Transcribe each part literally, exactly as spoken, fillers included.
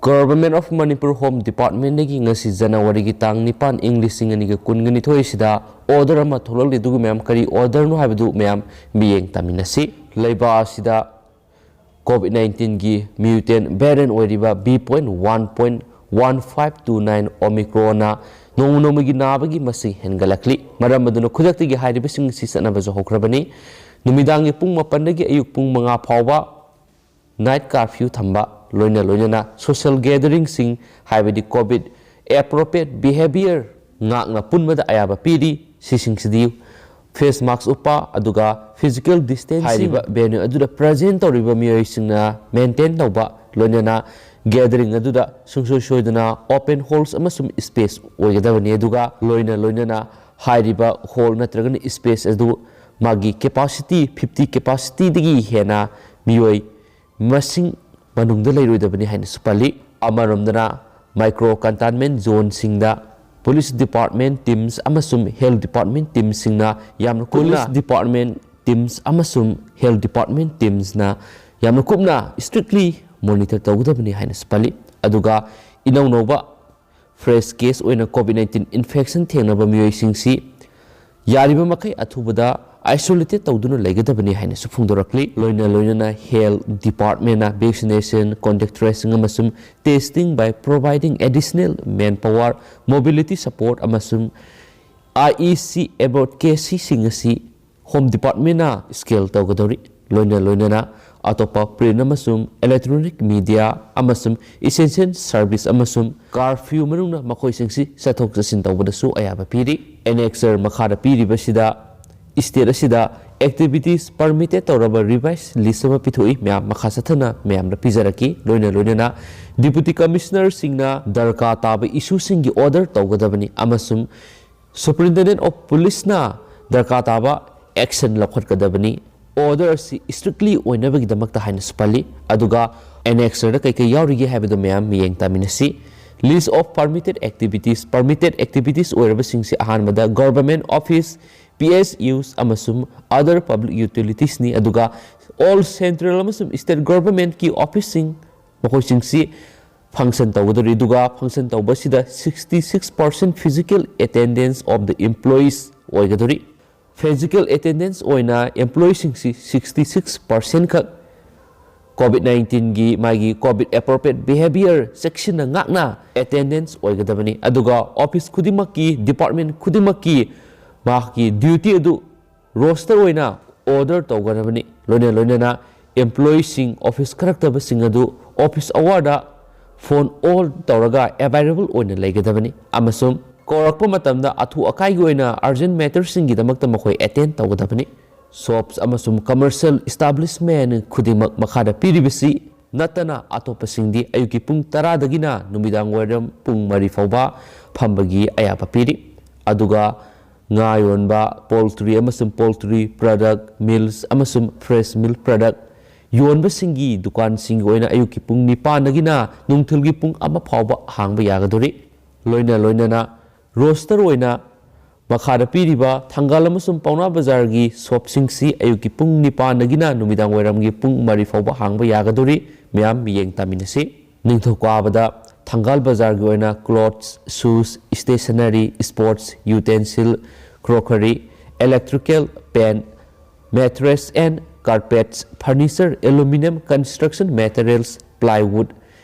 Government of Manipur Home Departmentꯗꯒꯤ ꯉꯁꯤ ꯖꯅꯋꯥꯔꯤꯒꯤ ꯇꯥꯡ ꯅꯤꯄꯥꯟ, ꯏꯪ ꯂꯤꯁꯤꯡ ꯑꯅꯤꯒ ꯀꯨꯟꯒ ꯅꯤꯊꯣꯏ ꯑꯁꯤꯗ order ꯑꯃ ꯊꯣꯛꯂꯛꯂꯤ꯫ ꯑꯗꯨꯒ ꯃꯌꯥꯝ, ꯀꯔꯤ orderꯅꯣ ꯍꯥꯏꯕꯗꯨ ꯃꯌꯥꯝ ꯃꯤꯠꯌꯦꯡ ꯇꯥꯃꯤꯟꯅꯁꯤ꯫ ꯂꯩꯕꯥꯛ ꯑꯁꯤꯗ COVID nineteenꯒꯤ mutant variant ꯑꯣꯏꯔꯤꯕ B point one point one five two nine Omicronꯅ ꯅꯣꯡꯃ ꯅꯣꯡꯃꯒꯤ ꯅꯥꯕꯒꯤ ꯃꯁꯤꯡ ꯍꯦꯟꯒꯠꯂꯛꯂꯤ꯫ ꯃꯔꯝ ꯑꯗꯨꯅ ꯈꯨꯗꯛꯇꯒꯤ ꯍꯥꯏꯔꯤꯕꯁꯤꯡ ꯑꯁꯤ ꯆꯠꯅꯕꯁꯨ ꯍꯧꯈ꯭ꯔꯕꯅꯤ꯫ ꯅꯨꯃꯤꯗꯥꯡꯒꯤ ꯄꯨꯡ ꯃꯥꯄꯟꯗꯒꯤ ꯑꯌꯨꯛ ꯄꯨꯡ ꯃꯉꯥ ꯐꯥꯎꯕ night curfew ꯊꯝꯕ, ꯂꯣꯏꯅ ꯂꯣꯏꯅꯅ social gatheringꯁꯤꯡ, ꯍꯥꯏꯕꯗꯤ COVID appropriate behavior ꯉꯥꯛꯅ ꯄꯨꯟꯕꯗ ꯑꯌꯥꯕ ꯄꯤꯔꯤ꯫ ꯁꯤꯁꯤꯡꯁꯤꯗꯤ face mask ꯎꯞꯄ, ꯑꯗꯨꯒ physical distancing, ꯍꯥꯏꯔꯤꯕ venue ꯑꯗꯨꯗ present ꯇꯧꯔꯤꯕ ꯃꯤꯑꯣꯏꯁꯤꯡꯅ maintain ꯇꯧꯕ, ꯂꯣꯏꯅꯅ gathering ꯑꯗꯨꯗ ꯁꯨꯡꯁꯣꯏ ꯁꯣꯏꯗꯅ open halls ꯑꯃꯁꯨꯡ space ꯑꯣꯏꯒꯗꯕꯅꯤ꯫ ꯑꯗꯨꯒ ꯂꯣꯏꯅ ꯂꯣꯏꯅꯅ ꯍꯥꯏꯔꯤꯕ hall ꯅꯠꯇ꯭ꯔꯒꯅ space ꯑꯗꯨ ꯃꯥꯒꯤ capacity fifty capacityꯗꯒꯤ ꯍꯦꯟꯅ ꯃꯤꯑꯣꯏ ꯃꯁꯤꯡ ꯃꯅꯨꯡꯗ ꯂꯩꯔꯣꯏꯗꯕꯅꯤ ꯍꯥꯏꯅꯁꯨ ꯄꯜꯂꯤ꯫ ꯑꯃꯔꯣꯝꯗꯅ, micro containment zoneꯁꯤꯡꯗ police department teams ꯑꯃꯁꯨꯡ health department teamꯁꯤꯡꯅ ꯌꯥꯝꯅ ꯀꯨꯞꯅ, police department teams ꯑꯃꯁꯨꯡ health department teamsꯅ ꯌꯥꯝꯅ ꯀꯨꯞꯅ, strictly monitor ꯇꯧꯒꯗꯕꯅꯤ ꯍꯥꯏꯅꯁꯨ ꯄꯜꯂꯤ꯫ ꯑꯗꯨꯒ ꯏꯅꯧꯅꯧꯕ fresh case ꯑꯣꯏꯅ COVID nineteen infection ꯊꯦꯡꯅꯕ ꯃꯤꯑꯣꯏꯁꯤꯡꯁꯤ ꯌꯥꯔꯤꯕ ꯃꯈꯩ ꯑꯊꯨꯕꯗ isolated ꯇꯧꯗꯨꯅ ꯂꯩꯒꯗꯕꯅꯤ ꯍꯥꯏꯅꯁꯨ ꯐꯣꯡꯗꯣꯔꯛꯂꯤ꯫ ꯂꯣꯏꯅ ꯂꯣꯏꯅꯅ health departmentꯅ vaccination, contact tracing ꯑꯃꯁꯨꯡ testing by providing additional manpower, mobility support ꯑꯃꯁꯨꯡ IEC advocacyꯁꯤꯡ ꯑꯁꯤ Home Departmentꯅ scale ꯇꯧꯒꯗꯧꯔꯤ꯫ ꯂꯣꯏꯅ ꯂꯣꯏꯅꯅ ꯑꯇꯣꯞꯄ print ꯑꯃꯁꯨꯡ electronic media ꯑꯃꯁꯨꯡ essential service ꯑꯃꯁꯨꯡ curfew ꯃꯅꯨꯡꯗ ꯃꯈꯣꯏꯁꯤꯡꯁꯤ ꯆꯠꯊꯣꯛ ꯆꯠꯁꯤꯟ ꯇꯧꯕꯗꯁꯨ ꯑꯌꯥꯕ ꯄꯤꯔꯤ꯫ Annexure ꯃꯈꯥꯗ ꯄꯤꯔꯤꯕꯁꯤꯗ state ꯑꯁꯤꯗ activities permitted ꯇꯧꯔꯕ revise list ꯑꯃ ꯄꯤꯊꯣꯛꯏ꯫ ꯃꯌꯥꯝ ꯃꯈꯥ ꯆꯠꯊꯅ ꯃꯌꯥꯝꯗ ꯄꯤꯖꯔꯛꯈꯤ꯫ ꯂꯣꯏꯅ ꯂꯣꯏꯅꯅ Deputy Commissionerꯁꯤꯡꯅ ꯗꯔꯀꯥꯔ ꯇꯥꯕ issueꯁꯤꯡꯒꯤ order ꯇꯧꯒꯗꯕꯅꯤ ꯑꯃꯁꯨꯡ Superintendent of Policeꯅ ꯗꯔꯀꯥꯔ ꯇꯥꯕ action ꯂꯧꯈꯠꯀꯗꯕꯅꯤ꯫ Order ꯑꯁꯤ strictly ꯑꯣꯏꯅꯕꯒꯤꯗꯃꯛꯇ ꯍꯥꯏꯅꯁꯨ ꯄꯜꯂꯤ꯫ ꯑꯗꯨꯒ annex order ꯀꯩꯀꯩ ꯌꯥꯎꯔꯤꯒꯦ ꯍꯥꯏꯕꯗꯨ ꯃꯌꯥꯝ ꯃꯤꯠꯌꯦꯡ ꯇꯥꯃꯤꯟꯅꯁꯤ꯫ List of permitted activities, permitted activities ꯑꯣꯏꯔꯕꯁꯤꯡꯁꯤ ꯑꯍꯥꯟꯕꯗ government office, PSUs ꯑꯃꯁꯨꯡ other public utilitiesꯅꯤ꯫ ꯑꯗꯨꯒ all central ꯑꯃꯁꯨꯡ state governmentꯀꯤ officeꯁꯤꯡ, ꯃꯈꯣꯏꯁꯤꯡꯁꯤ function ꯇꯧꯒꯗꯧꯔꯤ꯫ ꯑꯗꯨꯒ function ꯇꯧꯕꯁꯤꯗ sixty six percent physical attendance of the employees ꯑꯣꯏꯒꯗꯧꯔꯤ꯫ Physical attendance ꯑꯣꯏꯅ employeeꯁꯤꯡꯁꯤ sixty six percent ꯈꯛ COVID nineteenꯒꯤ ꯃꯥꯒꯤ COVID appropriate behavior ꯆꯦꯛꯁꯤꯟꯅ ꯉꯥꯛꯅ attendance ꯑꯣꯏꯒꯗꯕꯅꯤ꯫ ꯑꯗꯨꯒ office ꯈꯨꯗꯤꯡꯃꯛꯀꯤ, department ꯈꯨꯗꯤꯡꯃꯛꯀꯤ ꯃꯍꯥꯛꯀꯤ duty ꯑꯗꯨ roster ꯑꯣꯏꯅ order ꯇꯧꯒꯗꯕꯅꯤ꯫ ꯂꯣꯏꯅ ꯂꯣꯏꯅꯅ employeeꯁꯤꯡ, office ꯀꯥꯔꯛꯇꯕꯁꯤꯡ ꯑꯗꯨ office hourꯗ phone on ꯇꯧꯔꯒ available ꯑꯣꯏꯅ ꯂꯩꯒꯗꯕꯅꯤ꯫ ꯑꯃꯁꯨꯡ ꯀꯧꯔꯛꯄ ꯃꯇꯝꯗ ꯑꯊꯨ ꯑꯀꯥꯏꯒꯤ ꯑꯣꯏꯅ urgent matterꯁꯤꯡꯒꯤꯗꯃꯛꯇ ꯃꯈꯣꯏ attend ꯇꯧꯒꯗꯕꯅꯤ꯫ Shops ꯑꯃꯁꯨꯡ commercial establishment ꯈꯨꯗꯤꯡꯃꯛ ꯃꯈꯥꯗ ꯄꯤꯔꯤꯕꯁꯤ ꯅꯠꯇꯅ ꯑꯇꯣꯞꯄꯁꯤꯡꯗꯤ ꯑꯌꯨꯛꯀꯤ ꯄꯨꯡ ꯇꯔꯥꯗꯒꯤꯅ ꯅꯨꯃꯤꯗꯥꯡ ꯋꯥꯏꯔꯝ ꯄꯨꯡ ꯃꯔꯤ ꯐꯥꯎꯕ ꯐꯝꯕꯒꯤ ꯑꯌꯥꯕ ꯄꯤꯔꯤ꯫ ꯑꯗꯨꯒ ꯉꯥ ꯌꯣꯟꯕ, poultry ꯑꯃꯁꯨꯡ poultry product, meals ꯑꯃꯁꯨꯡ fresh meal product ꯌꯣꯟꯕꯁꯤꯡꯒꯤ ꯗꯨꯀꯥꯟꯁꯤꯡꯒꯤ ꯑꯣꯏꯅ ꯑꯌꯨꯛꯀꯤ ꯄꯨꯡ ꯅꯤꯄꯥꯟꯗꯒꯤꯅ ꯅꯨꯡꯊꯤꯜꯒꯤ ꯄꯨꯡ ꯑꯃ ꯐꯥꯎꯕ ꯍꯥꯡꯕ ꯌꯥꯒꯗꯧꯔꯤ꯫ ꯂꯣꯏꯅ ꯂꯣꯏꯅꯅ roster ꯑꯣꯏꯅ ꯃꯈꯥꯗ ꯄꯤꯔꯤꯕ ꯊꯪꯒꯥꯜ ꯑꯃꯁꯨꯡ ꯄꯥꯎꯅꯥ ꯕꯖꯥꯔꯒꯤ shopꯁꯤꯡꯁꯤ ꯑꯌꯨꯛꯀꯤ ꯄꯨꯡ ꯅꯤꯄꯥꯟꯗꯒꯤꯅ ꯅꯨꯃꯤꯗꯥꯡ ꯋꯥꯏꯔꯝꯒꯤ ꯄꯨꯡ ꯃꯔꯤ ꯐꯥꯎꯕ ꯍꯥꯡꯕ ꯌꯥꯒꯗꯧꯔꯤ꯫ ꯃꯌꯥꯝ ꯃꯤꯠꯌꯦꯡ ꯇꯥꯃꯤꯟꯅꯁꯤ꯫ ꯅꯤꯡꯊꯧꯀꯥꯕꯗ ꯊꯪꯒꯥꯜ ꯕꯖꯥꯔꯒꯤ ꯑꯣꯏꯅ clothes, shoes, stationery, sports, utensil, crockery, electrical, pen, mattress and carpets, furniture, aluminium, construction materials, plywood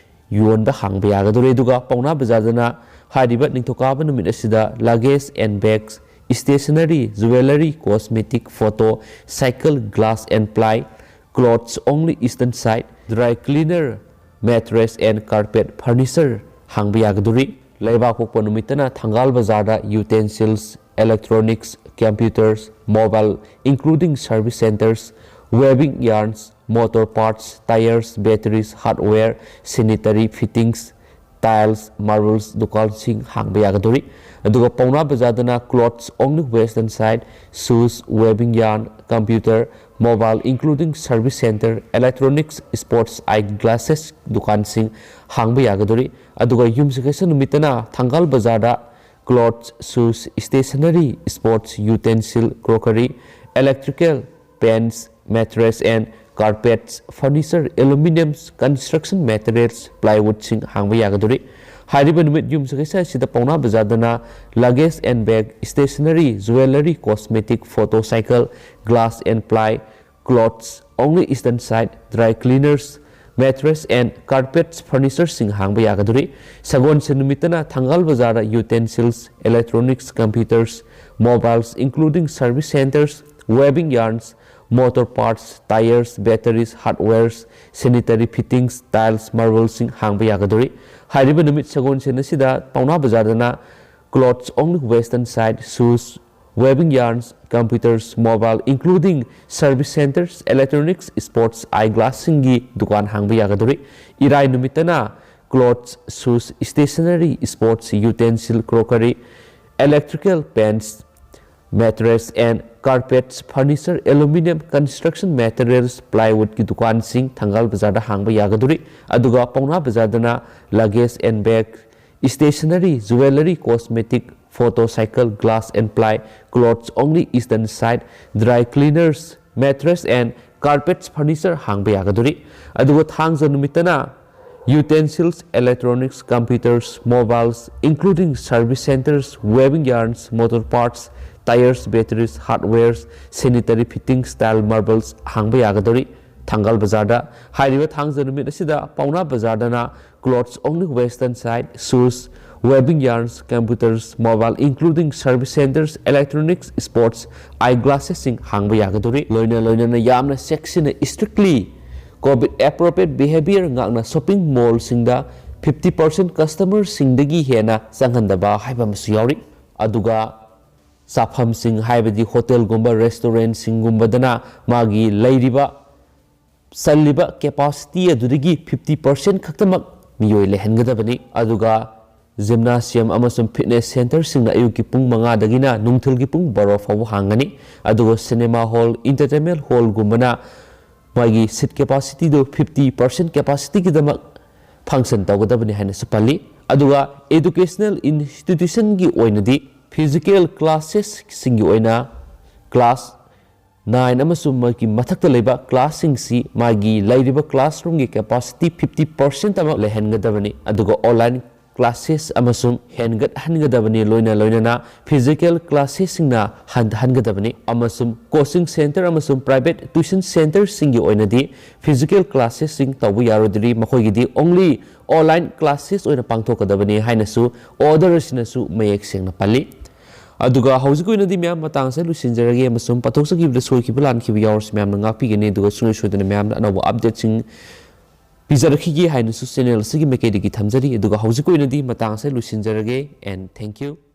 ꯌꯣꯟꯕ ꯍꯥꯡꯕ ꯌꯥꯒꯗꯧꯔꯦ꯫ ꯑꯗꯨꯒ ꯄꯥꯎꯅꯥ ꯕꯖꯥꯔꯗꯅ ꯍꯥꯏꯔꯤꯕ ꯅꯤꯡꯊꯧꯀꯥꯕ ꯅꯨꯃꯤꯠ ꯑꯁꯤꯗ luggage and bags, stationery, jewellery, cosmetic, photo, cycle, glass and ply, clothes only eastern side, dry cleaner, mattress and carpet, furniture ꯍꯥꯡꯕ ꯌꯥꯒꯗꯧꯔꯤ꯫ ꯂꯩꯕꯥꯛꯄꯣꯛꯄ ꯅꯨꯃꯤꯠꯇꯅ ꯊꯪꯒꯥꯜ ꯕꯖꯥꯔꯗ utensils, electronics, computers, mobile, including service centers, weaving yarns, motor parts, tyres, batteries, hardware, sanitary fittings, tiles, marbles ꯗꯨꯀꯥꯟꯁꯤꯡ ꯍꯥꯡꯕ ꯌꯥꯒꯗꯧꯔꯤ꯫ ꯑꯗꯨꯒ ꯄꯥꯎꯅꯥ ꯕꯖꯥꯔꯗꯅ clothes only western side, shoes, weaving yarn, computer, mobile including service center, electronics, sports, eye glasses ꯗꯨꯀꯥꯟꯁꯤꯡ ꯍꯥꯡꯕ ꯌꯥꯒꯗꯧꯔꯤ꯫ ꯑꯗꯨꯒ ꯌꯨꯝꯁꯀꯩꯁ ꯅꯨꯃꯤꯠꯇꯅ ꯊꯪꯒꯥꯜ ꯕꯖꯥꯔꯗ clothes, shoes, stationery, sports, utensil, crockery, electrical, pens, mattress and carpets, furniture, aluminiums, construction materials, plywoodꯁꯤꯡ ꯍꯥꯡꯕ ꯌꯥꯒꯗꯧꯔꯤ꯫ ꯍꯥꯏꯔꯤꯕ ꯅꯨꯃꯤꯠ ꯌꯨꯝꯁꯀꯩꯁ ꯑꯁꯤꯗ ꯄꯥꯎꯅꯥ ꯕꯖꯥꯔꯗꯅ luggage and bag, stationery, jewellery, cosmetic, photo cycle, glass and ply, clothes, only eastern side, dry cleaners, mattress and carpets, furnitureꯁꯤꯡ ꯍꯥꯡꯕ ꯌꯥꯒꯗꯧꯔꯤ꯫ ꯁꯒꯣꯜꯁꯦꯟ ꯅꯨꯃꯤꯠꯇꯅ ꯊꯪꯒꯥꯜ ꯕꯖꯥꯔꯗ utensils, electronics, computers, mobiles, including service centers, weaving yarns, motor parts, tyres, batteries, hardwares, sanitary fittings, tiles, marbleꯁꯤꯡ ꯍꯥꯡꯕ ꯌꯥꯒꯗꯧꯔꯤ꯫ ꯍꯥꯏꯔꯤꯕ ꯅꯨꯃꯤꯠ ꯁꯒꯣꯜꯁꯦꯟ ꯑꯁꯤꯗ ꯄꯥꯎꯅꯥ ꯕꯖꯥꯔꯗꯅ clothes only western side, shoes, weaving yarns, computers, mobile, including service centers, electronics, sports, eyeglassꯁꯤꯡꯒꯤ ꯗꯨꯀꯥꯟ ꯍꯥꯡꯕ ꯌꯥꯒꯗꯧꯔꯤ꯫ ꯏꯔꯥꯏ ꯅꯨꯃꯤꯠꯇꯅ clothes, shoes, stationery, sports, utensil, crockery, electrical, pens, mattress and carpets, furniture, aluminium, construction materials, plywoodꯀꯤ ꯗꯨꯀꯥꯟꯁꯤꯡ ꯊꯪꯒꯥꯜ ꯕꯖꯥꯔꯗ ꯍꯥꯡꯕ ꯌꯥꯒꯗꯧꯔꯤ꯫ ꯑꯗꯨꯒ ꯄꯥꯎꯅꯥ ꯕꯖꯥꯔꯗꯅ luggage and bag, stationery, jewellery, cosmetic, photo cycle, glass and ply, clothes only eastern side, dry cleaners, mattress and carpets, furniture ꯍꯥꯡꯕ ꯌꯥꯒꯗꯧꯔꯤ꯫ ꯑꯗꯨꯒ ꯊꯥꯡꯖ ꯅꯨꯃꯤꯠꯇꯅ utensils, electronics, computers, mobiles, including service centers, weaving yarns, motor parts, tyres, batteries, hardwares, sanitary fittings, tile, marbleꯁ ꯍꯥꯡꯕ ꯌꯥꯒꯗꯧꯔꯤ꯫ ꯊꯪꯒꯥꯜ ꯕꯖꯥꯔꯗ ꯍꯥꯏꯔꯤꯕ ꯊꯥꯡꯖ ꯅꯨꯃꯤꯠ ꯑꯁꯤꯗ ꯄꯥꯎꯅꯥ ꯕꯖꯥꯔꯗꯅ clothes only western side, shoes, weaving yarns, computers, mobile, including service centers, electronics, sports, eyeglassesꯁꯤꯡ ꯍꯥꯡꯕ ꯌꯥꯒꯗꯧꯔꯤ꯫ ꯂꯣꯏꯅ ꯂꯣꯏꯅꯅ ꯌꯥꯝꯅ ꯆꯦꯛꯁꯤꯟꯅ strictly COVID appropriate behavior ꯉꯥꯛꯅ shopping mallꯁꯤꯡꯗ fifty percent customerꯁꯤꯡꯗꯒꯤ ꯍꯦꯟꯅ ꯆꯪꯍꯟꯗꯕ ꯍꯥꯏꯕ ꯑꯃꯁꯨ ꯌꯥꯎꯔꯤ꯫ ꯑꯗꯨꯒ ꯆꯥꯐꯝꯁꯤꯡ ꯍꯥꯏꯕꯗꯤ hotelꯒꯨꯝꯕ restaurantꯁꯤꯡꯒꯨꯝꯕꯗꯅ ꯃꯥꯒꯤ ꯂꯩꯔꯤꯕ ꯆꯜꯂꯤꯕ capacity ꯑꯗꯨꯗꯒꯤ fifty percent ꯈꯛꯇꯃꯛ ꯃꯤꯑꯣꯏ ꯂꯩꯍꯟꯒꯗꯕꯅꯤ꯫ ꯑꯗꯨꯒ gymnasium ꯑꯃꯁꯨꯡ fitness centreꯁꯤꯡꯅ ꯑꯌꯨꯛꯀꯤ ꯄꯨꯡ ꯃꯉꯥꯗꯒꯤꯅ ꯅꯨꯡꯊꯤꯜꯒꯤ ꯄꯨꯡ ꯕꯥꯔꯣ ꯐꯥꯎꯕ ꯍꯥꯡꯒꯅꯤ꯫ ꯑꯗꯨꯒ cinema hall, entertainment hallꯒꯨꯝꯕꯅ ꯃꯥꯒꯤ seat capacityꯗꯨ fifty percent capacityꯒꯤꯗꯃꯛ function ꯇꯧꯒꯗꯕꯅꯤ ꯍꯥꯏꯅꯁꯨ ꯄꯜꯂꯤ꯫ ꯑꯗꯨꯒ educational institutionꯒꯤ ꯑꯣꯏꯅꯗꯤ physical classesꯁꯤꯡꯒꯤ ꯑꯣꯏꯅ class ꯅꯥꯏꯟ ꯑꯃꯁꯨꯡ ꯃꯒꯤ ꯃꯊꯛꯇ ꯂꯩꯕ ꯀ꯭ꯂꯥꯁꯁꯤꯡꯁꯤ ꯃꯥꯒꯤ ꯂꯩꯔꯤꯕ ꯀ꯭ꯂꯥꯁꯔꯨꯝꯒꯤ ꯀꯦꯄꯥꯁꯤꯇꯤ ꯐꯤꯐꯇꯤ ꯄꯔꯁꯦꯟꯠ ꯑꯃ ꯂꯩꯍꯟꯒꯗꯕꯅꯤ꯫ ꯑꯗꯨꯒ ꯑꯣꯟꯂꯥꯏꯟ ꯀ꯭ꯂꯥꯁꯦꯁ ꯑꯃꯁꯨꯡ ꯍꯦꯟꯒꯠꯍꯟꯒꯗꯕꯅꯤ꯫ ꯂꯣꯏꯅ ꯂꯣꯏꯅꯅ ꯐꯤꯖꯤꯀꯦꯜ ꯀ꯭ꯂꯥꯁꯦꯁꯁꯤꯡꯅ ꯍꯟꯊꯍꯟꯒꯗꯕꯅꯤ꯫ ꯑꯃꯁꯨꯡ ꯀꯣꯆꯤꯡ ꯁꯦꯟꯇꯔ ꯑꯃꯁꯨꯡ ꯄ꯭ꯔꯥꯏꯚꯦꯠ ꯇ꯭ꯌꯨꯁꯟ ꯁꯦꯟꯇꯔꯁꯤꯡꯒꯤ ꯑꯣꯏꯅꯗꯤ ꯐꯤꯖꯤꯀꯦꯜ ꯀ꯭ꯂꯥꯁꯦꯁꯁꯤꯡ ꯇꯧꯕ ꯌꯥꯔꯣꯏꯗ꯭ꯔꯤ꯫ ꯃꯈꯣꯏꯒꯤꯗꯤ ꯑꯣꯡꯂꯤ ꯑꯣꯟꯂꯥꯏꯟ ꯀ꯭ꯂꯥꯁꯦꯁ ꯑꯣꯏꯅ ꯄꯥꯡꯊꯣꯛꯀꯗꯕꯅꯤ ꯍꯥꯏꯅꯁꯨ ꯑꯣꯔꯗꯔ ꯑꯁꯤꯅꯁꯨ ꯃꯌꯦꯛ ꯁꯦꯡꯅ ꯄꯜꯂꯤ꯫ ꯑꯗꯨꯒ ꯍꯧꯖꯤꯛꯀꯤ ꯑꯣꯏꯅꯗꯤ ꯃꯌꯥꯝ ꯃꯇꯥꯡ ꯑꯁꯤꯗ ꯂꯣꯏꯁꯤꯟꯖꯔꯒꯦ ꯑꯃꯁꯨꯡ ꯄꯥꯊꯣꯛꯆꯈꯤꯕꯗ ꯁꯣꯏꯈꯤꯕ ꯂꯥꯟꯈꯤꯕ ꯌꯥꯎꯔꯁꯨ ꯃꯌꯥꯝꯅ ꯉꯥꯛꯄꯤꯒꯅꯤ꯫ ꯑꯗꯨꯒ ꯁꯨꯡꯁꯣꯏ ꯁꯣꯏꯗꯅ ꯃꯌꯥꯝꯅ ꯑꯅꯧꯕ ꯑꯞꯗꯦꯠꯁꯤꯡ ꯄꯤꯖꯔꯛꯈꯤꯒꯦ ꯍꯥꯏꯅꯁꯨ ꯆꯦꯅꯦꯜ ꯑꯁꯤꯒꯤ ꯃꯥꯏꯀꯩꯗꯒꯤ ꯊꯝꯖꯔꯤ꯫ ꯑꯗꯨꯒ ꯍꯧꯖꯤꯛꯀꯤ ꯑꯣꯏꯅꯗꯤ ꯃꯇꯥꯡ ꯑꯁꯤꯗ ꯂꯣꯏꯁꯤꯟꯖꯔꯒꯦ꯫ And thank you.